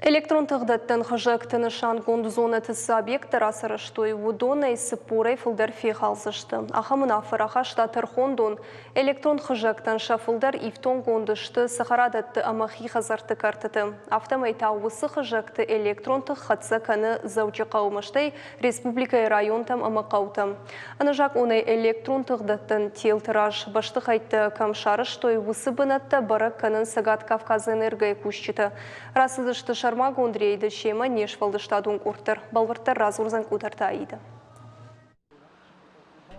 Электрон тыхдӕттӕн хызӕгты нысангонд зонӕты цы объекттӕ рацарӕзтой, уыдонӕй цыппорӕй фылдӕр фехалдзысты. Ахӕм уынаффӕ рахаста тӕрхондон. Электрон хызӕгтӕн сӕ фылдӕр ифтонггонд сты цӕхӕрадӕтты ӕмӕ хи хӕдзӕртты кӕртыты. Афтӕмӕй та уыцы хызӕгты электрон тых хӕццӕ кӕны Дзӕуджыхъӕумӕ, стӕй республикӕйы районтӕм ӕмӕ хъӕутӕм. Ӕнӕзакъонӕй электрон тыхдӕттӕн телты раз бӕстыхӕйттӕ кӕм сарӕзтой, уыцы бынӕттӕ бӕрӕг кӕнынц Цӕгат Кавказэнерго-йы кусджытӕ. Рацыдысты сӕрмагонд рейды семӕ не сфӕлдыстадон къорд дӕр. Бӕлвырддӕр радзурдзӕн Къутӕрты Аидӕ.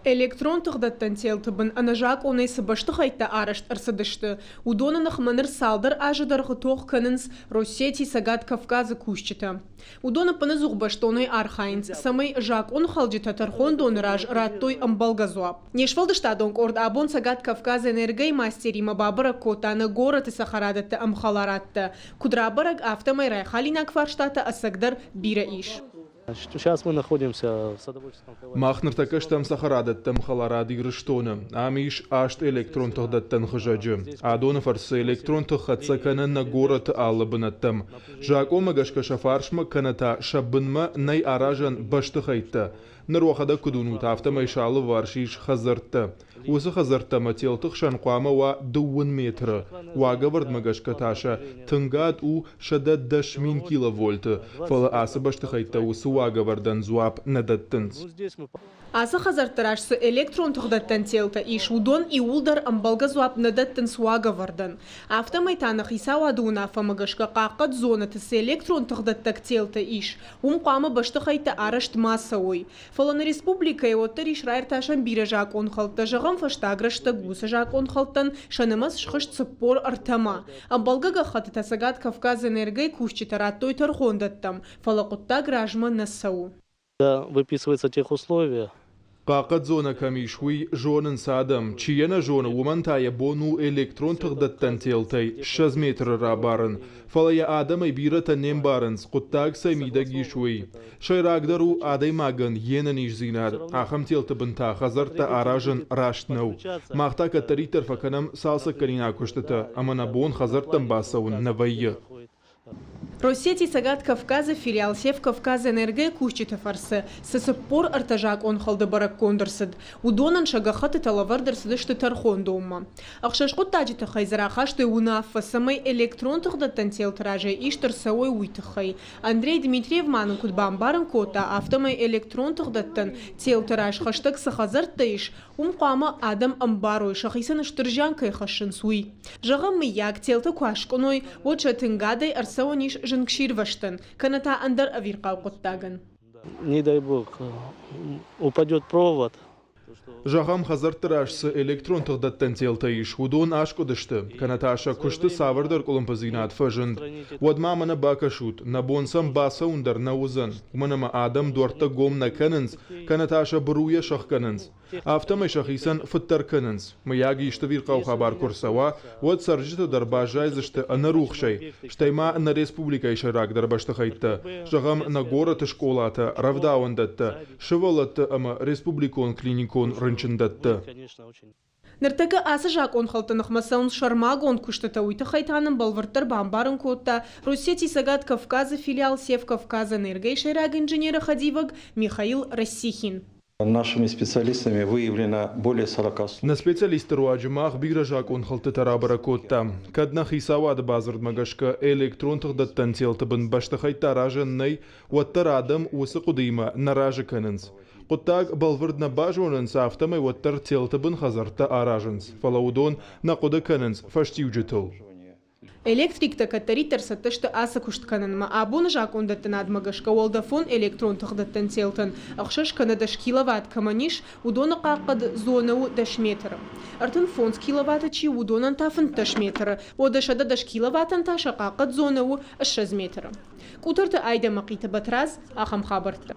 Электрон тыхдӕттӕн телты бын ӕнӕзакъонӕй цы бӕстыхӕйттӕ арӕзт ӕрцыдысты, уыдоны ныхмӕ ныр цалдӕр азы дӕргъы тох кӕнынц Россети Цӕгат Кавказы кусджытӕ. Уыдон ӕппынӕдзух бӕстонӕй архайынц, цӕмӕй закъонхалджытӕ тӕрхондоны раз радтой ӕмбӕлгӕ дзуапп. Не сфӕлдыстадон къорд абон Цӕгат Кавказэнерго-йы мастеримӕ бабӕрӕг кодта нӕ горӕты цӕхӕрадӕтты ӕмхӕларадтӕ. Куыд рабӕрӕг, афтӕмӕй райхалинаг фарстатӕ ӕцӕгдӕр бирӕ ис. Сейчас мы находимся в садоводческом Мах ныртӕккӕ стӕм цӕхӕрадӕттӕм хӕларад Ирыстоны. Ам ис аст электрон тыхдӕттӕн хызӕджы. Адоны фӕрцы электрон тых хӕццӕ кӕны нӕ горӕты алы бынӕттӕм. Закъонмӕ гӕсгӕ сӕ фарсмӕ кӕнӕ та сӕ бынмӕ нӕй аразӕн бӕстыхӕйттӕ. Ныр уӕхӕдӕг куыд уынут, афтӕмӕй сӕ алыварс ис хӕдзӕрттӕ. Уыцы хӕдзӕрттӕ ӕмӕ телты хсӕн хъуамӕ уа дыууын метры. Уагӕвӕрдмӕ гӕсгӕ та сӕ тынгад у 110 000 киловольты, фӕлӕ ацы бӕстыхӕйттӕ уыцы уагӕвӕрдӕн дзуапп нӕ дӕттынц. Ацы хӕдзӕртты раз цы электрон тыхдӕттӕн телтӕ ис, уыдон иууылдӕр ӕмбӕлгӕ дзуапп нӕ дӕттынц уагӕвӕрдӕн. Афтӕмӕй та нӕ хицауады уынаффӕмӕ гӕсгӕ хъахъхъӕд зонӕты цы электрон тыхдӕттӕг телтӕ ис, уым хъуамӕ бӕстыхӕйттӕ арӕзт ма цӕуой. Фӕлӕ нӕ республикӕйы уӕддӕр ис раиртасӕн бирӕ закъонхӕлдтӕ. Зӕгъӕм, фӕстаг рӕстӕг уыцы закъонхӕлдтӕн сӕ нымӕц схызт 43-мӕ. Ӕмбӕлгӕ гӕххӕттытӕ Цӕгат Кавказэнерго-йы кусджытӕ радтой тӕрхондӕттӕм, фӕлӕ хъуыддаг размӕ нӕ цӕуы. Выписываются техусловия. Хъахъхъӕд зонӕ кӕм ис, уый зонынц адӕм. Чи йӕ нӕ зоны, уымӕн та йӕ бон у электрон тыхдӕттӕн телтӕй 20 метры рабарын. Фӕлӕ йӕ адӕмӕй бирӕтӕ не мбарынц, хъуыддаг цӕй мидӕг ис, уый. Сӕйрагдӕр у адӕймагӕн йе нӕниздзинад. Ахӕм телты бын та хӕдзӕрттӕ аразын раст нӕу. Мах та кӕддӕриддӕр фӕкӕнӕм цалцӕггӕнинаг куыстытӕ, ӕмӕ нӕ бон хӕдзӕрттӕм бацӕуын нӕ вӕййы. Россети Цӕгат Кавказы филиал Севкавказэнерго-йы кусджыты фӕрцы цы 43 закъонхӕлды бӕрӕггонд ӕрцыд, уыдонӕн сӕ гӕххӕттытӕ лӕвӕрд ӕрцыдысты тӕрхондонмӕ. Ӕхсӕз хъуыддаджы тыххӕй дзы рахастой уынаффӕ, цӕмӕй электрон тыхдӕттӕн телты разӕй ист ӕрцӕуой, уый тыххӕй. Андрей Дмитриев ма нын куыд бамбарын кодта, афтӕмӕй электрон тыхдӕттӕн телты раз хӕстӕг цы хӕдзӕрттӕ ис, уым хъуамӕ адӕм ӕмбарой, сӕхицӕн стыр зиан кӕй хӕссынц, уый. Зӕгъӕм, мыййаг, телтӕ куы аскъуыной, уӕд сӕ тынгадӕй ӕрцӕуӕн ис зынгсирвӕзтӕн, кӕнӕ та ӕндӕр ӕвирхъау хъуыддагӕн. Не дай бог, упадет провод. Зӕгъӕм, хӕдзӕртты раз цы электрон тыхдӕттӕн телтӕ ис, уыдон аскъуыдысты, кӕнӕ та сӕ куысты цавӕрдӕр къуылымпыдзинад фӕзынд. Уӕд ма мӕнӕ бакӕсут, нӕ бон сӕм бацӕуын дӕр нӕ уыдзӕн, уымӕн ӕмӕ адӕм дуӕрттӕ гом нӕ кӕнынц, кӕнӕ та сӕ быруйӕ сӕхгӕнынц. Афтӕмӕй сӕхицӕн фыддӕр кӕнынц. Мыййаг, исты ӕвирхъау хабар куы рцӕуа, уӕд цӕрджытӕ дӕр баззайдзысты ӕнӕ рухсӕй, стӕй ма нӕ республикӕйы сӕйрагдӕр бӕстыхӕйттӕ, зӕгъӕм, нӕ горӕты скъолатӕ, рӕвдауӕндӕттӕ, сывӕллӕтты ӕмӕ республикон клиникон рынчындӕттӕ. Ныртӕккӕ ацы закъонхӕлдты ныхмӕ цӕуынц сӕрмагонд куыстытӕ, уый тыххӕй та нын бӕлвырддӕр бамбарын кодта Россети Цӕгат Кавказы филиал Севкавказэнерго-йы сӕйраг инженеры хӕдивӕг Михаил Рассихин. Нашими специалистами выявлено более 40 Нӕ специалистты руаджы мах бирӕ закъонхӕлдтытӕ рабӕрӕг кодтам. Кӕд нӕ хицауады бадзырдмӕ гӕсгӕ электрон тыхдӕттӕн телты бын бӕстыхӕйттӕ аразӕн нӕй, уӕддӕр адӕм уыцы хъуыдыимӕ нӕ разы кӕнынц. Хъуыддаг бӕлвырд нӕ базонынц, афтӕмӕй уӕддӕр телты бын хӕдзӕрттӕ аразынц, фӕлӕ уыдон нӕ хъуыды кӕнынц фӕстиуджытыл. Электриктӕ кӕддӕриддӕр цӕттӕ сты ацы куыст кӕнынмӕ. Абоны закъондӕттынадмӕ гӕсгӕ уӕлдӕфон электрон тыхдӕттӕн телтӕн ӕхсӕз кӕнӕ 10 киловатт кӕмӕн ис, уыдоны хъахъхъӕд зонӕ у 10 метры. 35 киловатты чи у, уыдонӕн та 15 метры, уӕдӕ 110 киловаттӕн та сӕ хъахъхъӕд зонӕ у 20 метры. Къутӕрты Айдӕ, Мӕхъиты Батрадз, ахӕм хабӕрттӕ.